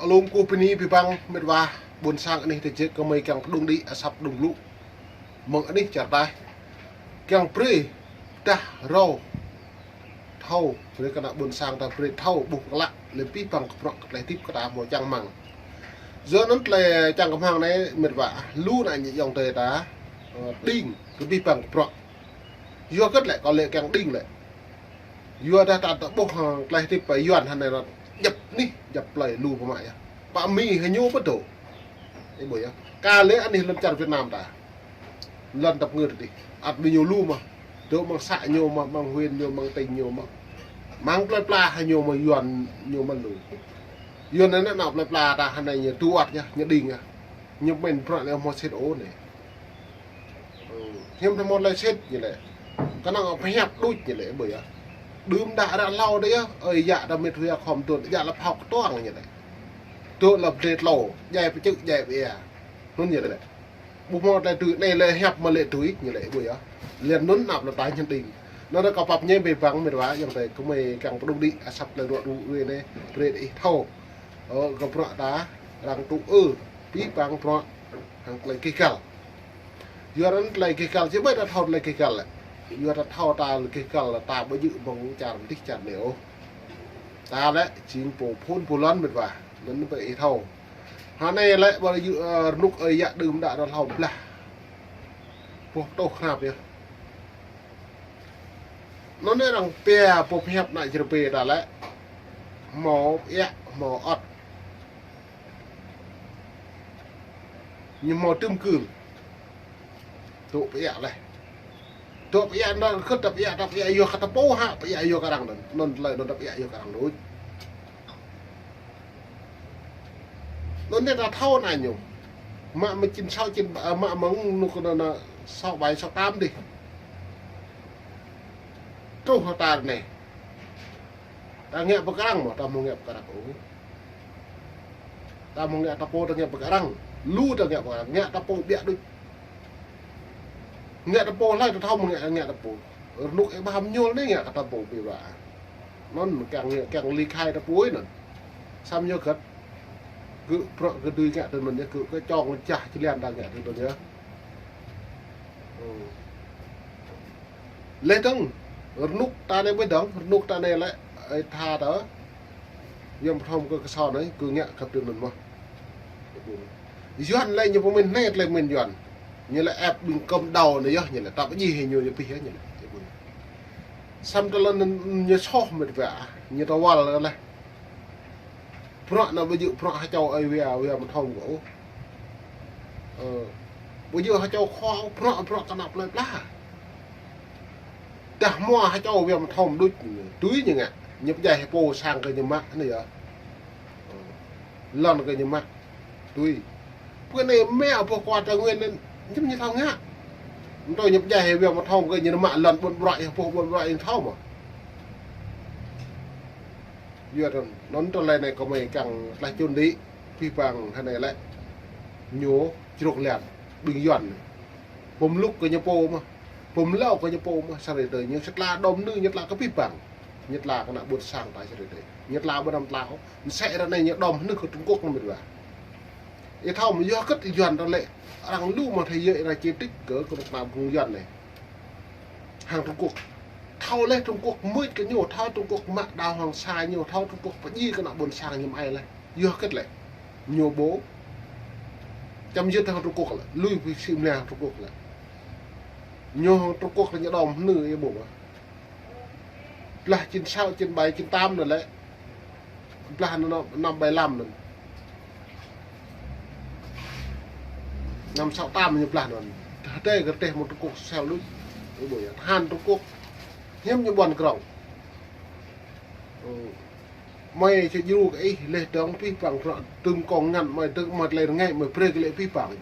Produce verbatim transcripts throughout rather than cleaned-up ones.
Lŏm kơ pơni pơpăng mĕt wa ƀôn sang anih tơčĕk kơmơi kiăng pơdŏng đĭ asăp pơdŏng blŭ. Mơ̆ng anih čar taih. Kiăng brơi dah rô thâo, brơi kơ ană ƀôn sang ta brơi thâo ƀuh klă, lĕ pơpăng kơ bruă kơ tơlơi hơdip kơ ta hmâo čang rơmang. Yua anŭn tơlơi čang rơmang anai mĕt wa, lu ană ñu yŏng tơi ta, ơ, đing kơ pơpăng kơ bruă. Yua hơget lĕ, kâo lĕ kiăng đing lĕ. Yua dah ta tơ ƀuh, ơ, tơlơi hơdip pơ Yuan hơnai ră djăp anih, djăp plơi lu pơmă yơh. Pă Mi hơñu pơdŏ. Ih ƀuh yơh. Kơ lĕ anih lŏn čar Việt Nam ta. Lŏn tơpă ngơ tih. Ăt ƀing ñu lu mơ̆n. Dŏ mơ̆ng să ñu mơ̆n, mơ̆ng huyện ñu mơ̆n, mơ̆ng tỉnh ñu mơ̆n. Mơ̆ng plơi pla hơñu mơ̆n Yuan ñu mơ̆n lu. Yuan anai nao plơi pla ta hơnai ñu tui ăt yơh, ñu đing yơh. Ñu pơmĭn bruă anai hmâo sĭt ôh anai. Ơ, hiam tơmơ̆t lĕ sĭt ñu lĕ. Kơnơ̆ng pơhiăp đôč ñu lĕ, ƀơi yơh. Đưm đă ră hlâo đơi yơh, ơi yă ta mĕt wa khŏm tuan, yă lă phao kơtuang ñu lĕ. Dŏ lă pơdrĕt lô, djai pơčư̆, djai pơia. Anŭn ñu lĕ. Ƀu hmâo tơlơi tui, anai lĕ hiăp mă lĕ tui, ñu lĕ, ƀơi yơh. Lĕ anŭn nao plơi ta ñu đing. Anŭn ră kâo pap ñe pơpăng mĕt wa, yŏng tơi kơmơi kiăng pơdŏng đĭ, asăp tơlơi ruă ruă anai, brơi ih thâo. Ơ, kơ bruă ta, arăng tŭ ư, pơpăng bruă, hăng tơlơi gêh găl. Yua anŭn tơlơi gêh găl, či ƀai ta thâo tơlơi gêh găl lĕ. Yua ta thâo ta gêh găl lĕ ta ƀu djơ̆ mơ̆ng čar mơdih čar anai ôh. Ta lĕ, jing pô phŭn pô lŏn mĕt wa. Anŭn ƀai ih thâo. Hơnai lĕ, ƀu djơ̆, ơ, rơnŭk ơi yă đưm đă ră hlâo blah. Boh tŏh krăp yơh. Anŭn anai arăng pia pô pơhiăp ană čar pê ta lĕ. Hmâo pơiă, hmâo ăt. Ñu hmâo tơm kưl. Dŏ pơiă leh. Dŏ pơiă anŭn kơ ta pơiă, ta pơiă yua kơ ta pô hă, pơiă yua kơ arăng anŭn. Anŭn tơlơi anŭn ta pơiă yua kơ arăng đôč. Anŭn anai ta thâo anai ñu. Mă mơ̆ng chín sáu chín, ơ, mă mơ̆ng nŭk anŭn, anŭn sáu bảy sáu tám dih. Truh hă ta anai. Ta ngă pơkă arăng mơ̆n, ta hmâo ngă pơkă arăng ôh. Ta hmâo ngă ta pô, ta ngă pơkă arăng. Lu ta ngă pơkă arăng, ngă ta pô biă đôč. Ngă ta pô hlơi ta thâo mơ̆ ngă, ngă ta pô. Rơnŭk ih ƀah mơñul anai ngă kơ ta pô ƀu ƀă. Anŭn kiăng ngă, kiăng ly khai ta pô anŭn. Samơ̆ yua hơget. Gơ̆ bruă gơ̆ dưi ngă tui anŭn yơh, gơ̆ kơ čong jah jơlan ta ngă tui anŭn yơh. Ơ. Leh dơ̆ng, rơnŭk ta anai ƀơi dơ̆ng, rơnŭk ta anai lĕ, ơi tha ta, yom pơthom kơ kơsŏ anai, gơ̆ ngă kăp tui anŭn mơ̆n. Yuan lĕ ñu pơmĭn anai tơlơi pơmĭn Yuan. Ñu lĕ ĕp ƀing kơm đao anai yơh, ñu lĕ tap ji hĭ ñu, ñu pih yơh, ñu lĕ. Samơ̆ tơlơi anŭn ñu soh mĕt wa, ñu tơwăl leh. Bruă anŭn ƀu djơ̆ bruă hơčâo ơi wa, wa mơthom kơ ôh. Ơ, ƀu djơ̆ hơčâo khua ôh, bruă, bruă kơ ană plơi pla. Dah hmua hơčâo wa mơthom đôč, tui ñu ngă. Ñu pơdjai hĭ pô sang kơ ñu mă anai yơh. Ơ, lŏn kơ ñu mă. Tui. Pơ anai mĕ ƀuh kơ ta Nguyên anŭn, ñu ñu thâo ngă. Mơ̆ tui ñu pơdjai hĭ wa mơthom kơ ñu mă lŏn ƀôn bruă, hĭ pô ƀôn bruă ñu thâo mơ̆n. Yua anŭn, anŭn tơlơi anai kơmơi kiăng tlaih čun đĭ, pơpăng hơnai lĕ. Ñu čruk lian, ƀing Yuan anai. Pơmlŭk kơ ñu pô mơ̆n, pơmlâo kơ ñu pô mơ̆n, sơrơi tơi ñu sĭt tla đom nư, ñu tla kơ pơpăng. Ñu tla kơ ană ƀôn sang ta sơrơi tơi. Ñu tla ƀu năm tla ôh. Mơsĕ ră anai ñu đom nư kơ Trung Quốc anŭn mĕt wa. Ih thâo mơ̆ yua hơget Yuan ta lĕ arăng lu mơ̆ng thế giới arăng chỉ trích kơ kơnuk kơna ƀing Yuan anai. Hăng Trung Quốc. Thâo leh Trung Quốc mưč kơ ñu, thâo Trung Quốc mă đảo Hoàng Sa ñu, thâo Trung Quốc pơdjai kơ ană ƀôn sang ñu mơai leh. Yua hơget lĕ. Ñu ƀu. Čăm yơh hăng Trung Quốc lĕ. Lui pơ sĭ mơnă hăng Trung Quốc lĕ. Ñu hăng Trung Quốc lĕ ñu đom nư ih ƀuh mơ̆n. Blah chín sáu, chín bảy, chín tám anŭn lĕ. Blah anŭn năm bảy lăm anŭn. Năm sáu tám ñu blah anŭn. Tơdơi kơ tơlơi mơ̆ng Trung Quốc sel đôč. Ih ƀuh yơh, tơhan Trung Quốc. Hiam ñu ƀuăn krong. Ơ. Mơi či djru kơ ih, leh dơ̆ng pơpăng bruă tơm kông ngăn mơi, tơm mơi tơlơi rơngai mơi brơi kơ lĕ pơpăng.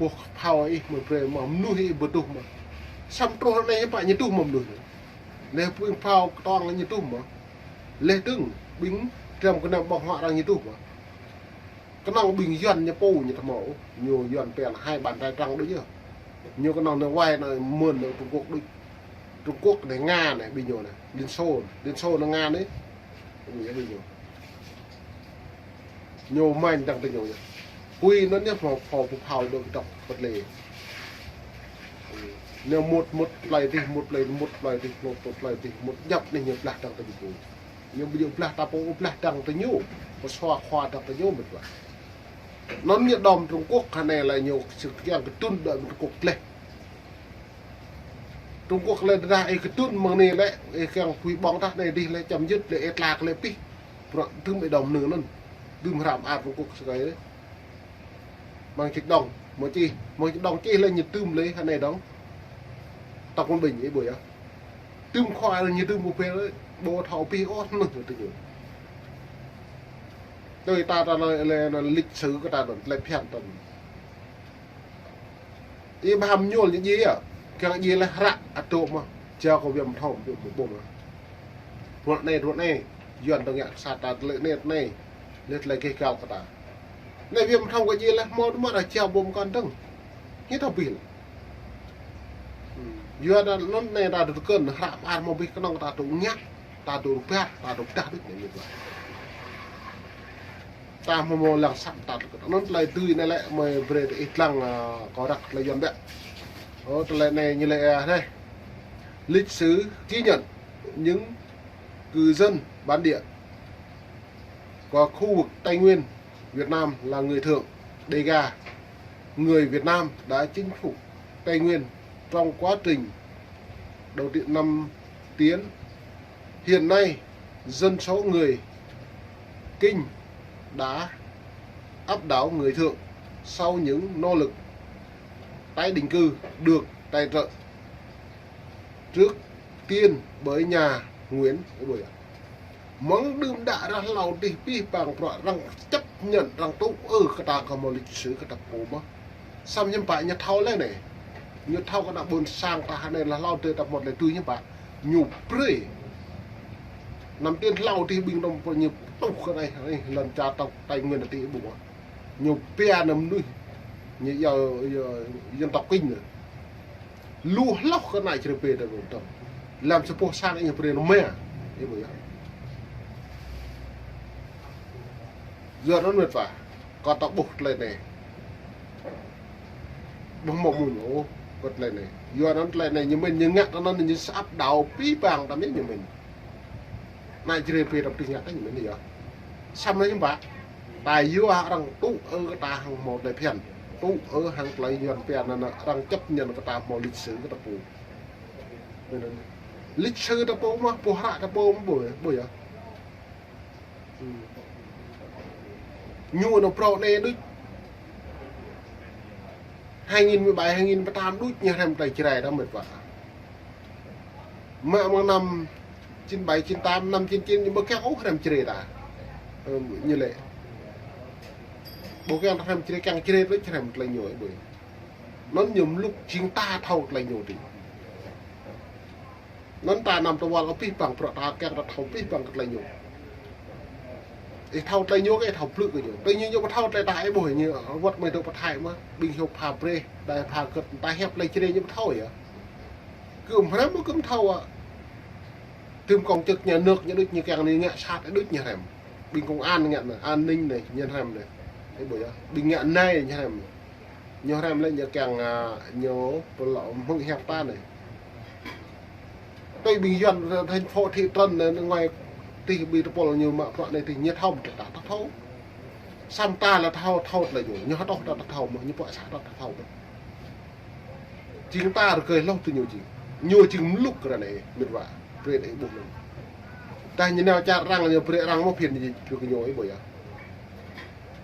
Ƀuh phao ih mơi brơi mơ̆ mơnuih ih ƀu tuh mơ̆n. Samơ̆ truh anai pă ñu tuh mơ̆ mơnuih. Leh ƀing phao kơtong ñu tuh mơ̆n. Leh dơ̆ng ƀing trăm kơnăm ƀơ̆ng huă arăng ñu tuh mơ̆n. Kơnơ̆ng ƀing Yuan ñu pô ñu tơmâo, ñu Yuan pĕn hai bàn tay trắng đôč yơh. Ñu kơnơ̆ng anai wai anai mơ̆n anai Trung Quốc đôč. Trung Quốc anai Nga anai ƀing ñu anai, Liên Xô, Liên Xô anai Nga anai. Ƀing ñu, ƀing ñu. Ñu mă tăng tơ ñu yơh. Pui anŭn ñu phao, phao, phao dŏ dŏ pơtlê. Ñu mŭt, mŭt plơi tih, mŭt plơi, mŭt plơi tih, mŭt plơi tih, mŭt djăp anai ñu blah tăng tơ ñu pô. Ñu ƀu djơ̆ blah ta pô, blah tăng tơ ñu. Pơsua khua tăng tơ ñu mĕt wa. Anŭn ñu đom Trung Quốc hơnai lĕ ñu sư̆ kiăng kơtŭn đơi Trung Quốc tleh. Trung Quốc lĕ dah ih kơtŭn mơ̆ng anai lĕ, ih kiăng pui ƀơ̆ng tah anai dih lĕ chấm dứt lĕ ih tlak lĕ pih. Bruă tơm ih đom nư anŭn. Tơm hrăm ar Trung Quốc sơkai lĕ. Mơ̆ng čih đŏng, mơ̆ng čih, mơ̆ng čih đŏng čih lĕ ñu tơm lĕ hơnai đŏng. Tŏk mơ̆ng ƀing ih ƀuh yơh. Tơm khua lĕ ñu tơm ƀu phe lĕ, ƀu thâo pih ôh anŭn tơ ñu. Tui ta ta lĕ, lĕ, lĕ lịch sử kơ ta anŭn, lĕ phiăn ta anŭn. Ih ƀu hăm ñuôl ñu djai yơh. Kiăng djai lĕ hră atŏ mơ̆. Jao kơ Việt Minh thom, Việt Minh ƀuh mơ̆. Ruă anai, ruă anai. Yuan tơngia sa ta tơlơi anai, anai. Lĕ tơlơi keh gal kơ ta. Anai Việt Minh thom kơ djai lĕ hmâo tơma ta jao ƀu mơkăn dơ̆ng. Hĭ thâo pih lĕ. Yuan anŭn anai ta tơkơ̆n hră ar hmâo pih kơnơ̆ng ta tŭ ngă, ta tŭ rơbat, ta tŭ pơdah đôč anai mĕt wa. Ta hmâo hmâo lăng sat ta tŭ kơt. Anŭn tơlơi tui anai lĕ mơi brơi tơ ih lăng, a, kơ răk tơlơi Yuan ƀĕ. Ơ, tơlơi anai ñu lĕ, a, anai. Lịch sử ghi nhận những cư dân bản địa của khu vực Tây Nguyên, Việt Nam là người Thượng, Đêga, người Việt Nam đã chinh phục Tây Nguyên trong quá trình đầu tiên năm Tiến. Hiện nay, dân số người Kinh đã áp đảo người Thượng sau những nỗ lực tái định cư được tài trợ trước tiên bởi nhà Nguyễn. Mơ̆ng đưm đă ră hlâo dih pih pang bruă arăng chấp nhận arăng tŭ ư kơ ta kơ hmâo lịch sử kơ ta pô mơ̆. Samơ̆ hiư̆m pă ñu thâo lĕ anai. Ñu thâo kơ ană ƀôn sang ta hơnai ră hlâo dih ta mŭt lĕ tui hiư̆m pă. Ñu brơi. Năm Tiến hlâo dih ƀing dŏng pơ ñu tŭ kơ anai, anai lŏn čar ta Tây Nguyên ta ti ƀu mơ̆. Ñu pia ană mơnuih. Ñu yua, yua, dân tộc Kinh anai. Lu hloh kơ ană Jrai pê ta ƀu tŏng. Lăm sa boh sang ih brơi anŭn mơ̆. Ih ƀuh yơh. Yua anŭn mĕt wa. Kơ ta ƀuh tơlơi anai. Ƀuh mơ̆ mŭn ôh, kơ tơlơi anai. Yua anŭn tơlơi anai ñu mĭn ñu ngă tơ anŭn ñu săp đao pih pang tơ anai ñu mĭn. Ană Jrai pê ta ƀu tui ngă tơ ñu mĭn yơh. Samơ̆ anai hiư̆m pă. Ta yua arăng tŭ ư kơ ta hăng hmâo tơlơi phiăn. Tŭ ư hăng tơlơi Yuan pia anŭn arăng chấp nhận kơ ta hmâo lịch sử kơ ta pô. Lịch sử ta pô mơ̆, pô hră ta pô mơ̆ ƀuh, ƀuh yơh. Ñu anŭn prŏ anai đôč. Hai nghìn mười bảy, hai nghìn mười tám đôč ñu hrăm tơlơi Jrai ta mĕt wa. Mă mơ̆ng năm chín bảy, chín tám, năm chín chín ñu ƀu kiăng ôh hrăm Jrai ta. Ơ, ñu lĕ. Ƀu kiăng hrăm Jrai, kiăng Jrai đôč hrăm tơlơi ñu ih ƀuh. Anŭn ñu mlŭk jing ta thâo tơlơi ñu dih. Anŭn ta năm tơwăl ôh pih pang bruă ta kiăng ta thâo pih pang kơ tơlơi ñu. Ih thâo tơlơi ñu kơ ih thâo blư̆ kơ ñu. Tơlơi ñu ñu ƀu thâo tơlơi ta ih ƀuh ñu wơ̆t mơi dŏ pơ Thái mơ̆. Ƀing hiôk pha brơi, đai pha kơt ta hiăp tơlơi Jrai ñu ƀu thâo yơh. Kư̆m hrăm mơ̆ kư̆m thâo ă. Tơm công chức nhà nước ñu đôč ñu kiăng ñu ngă sat đôč ñu hrăm. Ƀing công an ngă anai, an ninh anai, ñu hrăm anai. Ih ƀuh yơh. Ƀing ngă anai ñu hrăm anai. Ñu hrăm lĕ ñu kiăng, a, ñu pơlŏ hmư̆ hiăp ta anai. Tui ƀing Yuan thành phố thị trấn anai, anai ngoài tih ƀing tơpul ñu mă bruă anai tih ñu thâo mơ̆ ta, ta thâo. Samơ̆ ta lĕ thâo, thâo tơlơi ñu, ñu hơtŏh ta, ta thâo mơ̆, ñu pŏk sa ta, ta thâo mơ̆. Jing ta rơgơi hloh tơ ñu jing. Ñu jing mlŭk ră anai, mĕt wa, brơi ta ih ƀuh anŭn. Tơdah ñu nao čar arăng, ñu brơi arăng mơ̆ phiăn ñu, brơi kơ ñu ih ƀuh yơh.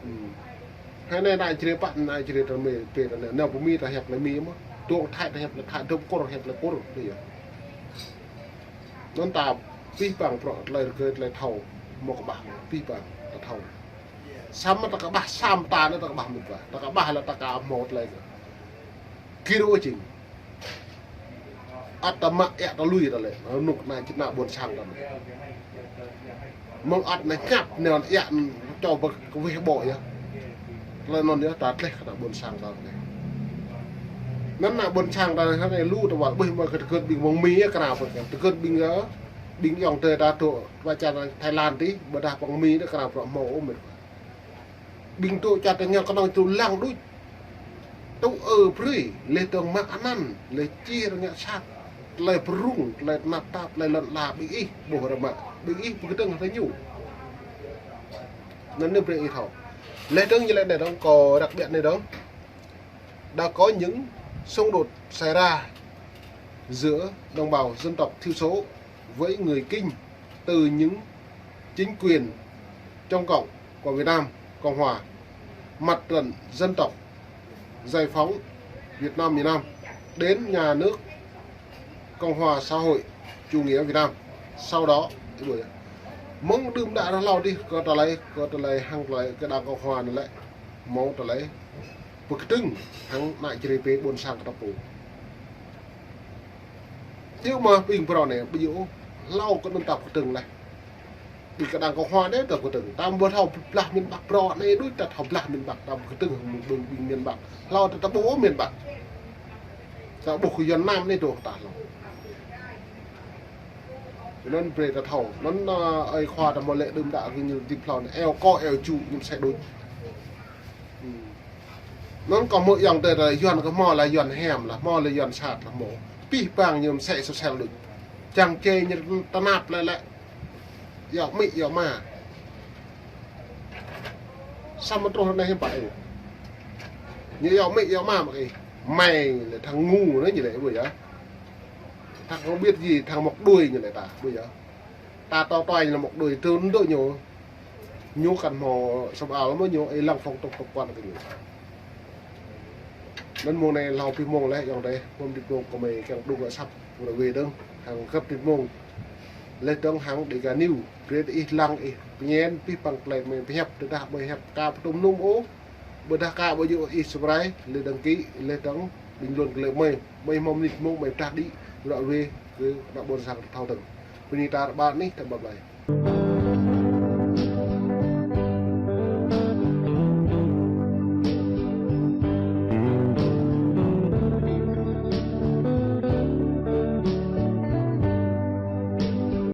Hm. Hơnai ană Jrai pă, ană Jrai ta mơi pê ta anai, nao pơ Mi ta hiăp tơlơi Mi mơ̆. Dŏ Thái ta hiăp tơlơi Thái, dŏ Kur hiăp tơlơi Kur, tui yơh. Anŭn ta pih pang bruă tơlơi rơgơi tơlơi thâo, hmâo kơƀah, pih pang ta thâo. Samơ̆ ta kơƀah, samơ̆ ta anai ta kơƀah mơ̆n ta. Ta kơƀah lĕ ta ka hmâo tơlơi. Kir ôh jing. Ăt ta mă ĕk ta lui ta lĕ, rơnŭk anai čĭt ană ƀôn sang ta anai. Mơ̆ng ăt anai ñăp anai ĕk čô ƀơ̆ kơ weh ƀô̆ yơh. Tơlơi anŭn yơh ta tleh kơ ană ƀôn sang ta anai. Anŭn ană ƀôn sang ta anai lu tơwăl ƀuh mơi kơ tơgơ̆t ƀing mơ̆ng Mi yơh kơ ană ƀôn sang. Tơgơ̆t ƀing, ơ, ƀing ayŏng adơi ta dŏ wa čar Thái Lan dih, ƀôdah pơ Mi dih kơ ană bruă hmâo ôh mĕt wa. Ƀing tŭ čăt tơngia kơnơ̆ng tŭ lăng đôč. Tŭ ơ brơi, leh dơ̆ng mă anăn, leh čih rơngiă sat. Tơlơi pơrŭng, tơlơi tơnap tap, tơlơi lŏn ala ƀing ih, ƀuh rơmă. Ƀing ih pơkơdơ̆ng hăng ñu. Anŭn anai brơi ih thâo. Leh dơ̆ng ñu lĕ anai dơ̆ng, kâo răk ƀiă anai dơ̆ng. Đã có những xung đột xảy ra giữa đồng bào dân tộc thiểu số với người Kinh từ những chính quyền Trung Cộng của Việt Nam Cộng Hòa, Mặt trận Dân tộc Giải phóng Việt Nam miền Nam đến nhà nước Cộng hòa Xã hội Chủ nghĩa Việt Nam. Sau đó, mơ̆ng đưm đă ră hlâo dih, kơ tơlơi, kơ tơlơi hăng tơlơi kơ đảng Cộng hòa anai lĕ, hmâo tơlơi pơkơdơ̆ng hăng ană čơrê pê ƀôn sang kơ ta pô. Yua mơ̆ ƀing phrâo anai, ƀu djơ̆ ôh, hlâo kơ anŭn ta pơkơdơ̆ng laih. Ƀing kơ đảng Cộng hòa anai ta pơkơdơ̆ng. Ta ƀu thâo blah miền Bắc phrâo anai đôč, ta thâo blah miền Bắc, ta pơkơdơ̆ng hăng ƀing, ƀing miền Bắc. Hlâo ta, ta ƀuh miền Bắc. Ta ƀuh kơ Yuan Nam anai dŏ ta hlâo. Anŭn brơi ta thâo. Anŭn, ơ, ơi khua ta hmâo lĕ đưm đă kơ ñu dĭp hlâo anai. Eo kơ eo ču ñu mơsĕ đôč. Hmm. Anŭn kâo hmư̆ ayŏng adơi ta Yuan kơ hmâo lĕ Yuan hiam lah, hmâo lĕ Yuan sat lah hmâo. Pih pang ñu mơsĕ sosel đôč. Čang čê ñu tơnap lĕ lĕ. Yua amĭ, yua ama. Samơ̆ truh anai hiư̆m pă ih. Ñu yua amĭ, yua ama mă ih. Mày là thằng ngu đó ñu lĕ, ƀuh yơh. Thằng không biết gì, thằng mọc đuôi ñu lĕ ta, ƀuh yơh. Ta tŏ tuai ñu lĕ mọc đuôi, tơl dŏ ñu. Ñu kăn hmâo sơm ao lăm ñu, ih lăng phŏng tŏk tŏk kuan kơ ñu. Anŭn mông anai hlâo pih mông laih, ayŏng adơi, mơ̆ng dĭt mông kơ mơi kiăng đŭng asăp, pơrơwe dơ̆ng, hăng găp dĭt mông. Leh dơ̆ng hăng Dega News, brơi ih lăng ih, pơñen, pih pang tơlơi mơi pơhiăp, tơdah mơi hiăp ka pơtŭm nŭm ôh, ƀôdah ka ƀu djơ̆ ih subscribe, leh đăng ký, leh dơ̆ng bình luận kơ lĕ mơi, mơi hmâo mơnit mông, mơi pơdah đĭ, ră ruai, kơ ană ƀôn sang thâo dơ̆ng. Bơni ta rơbat anih, ta ƀăp blai.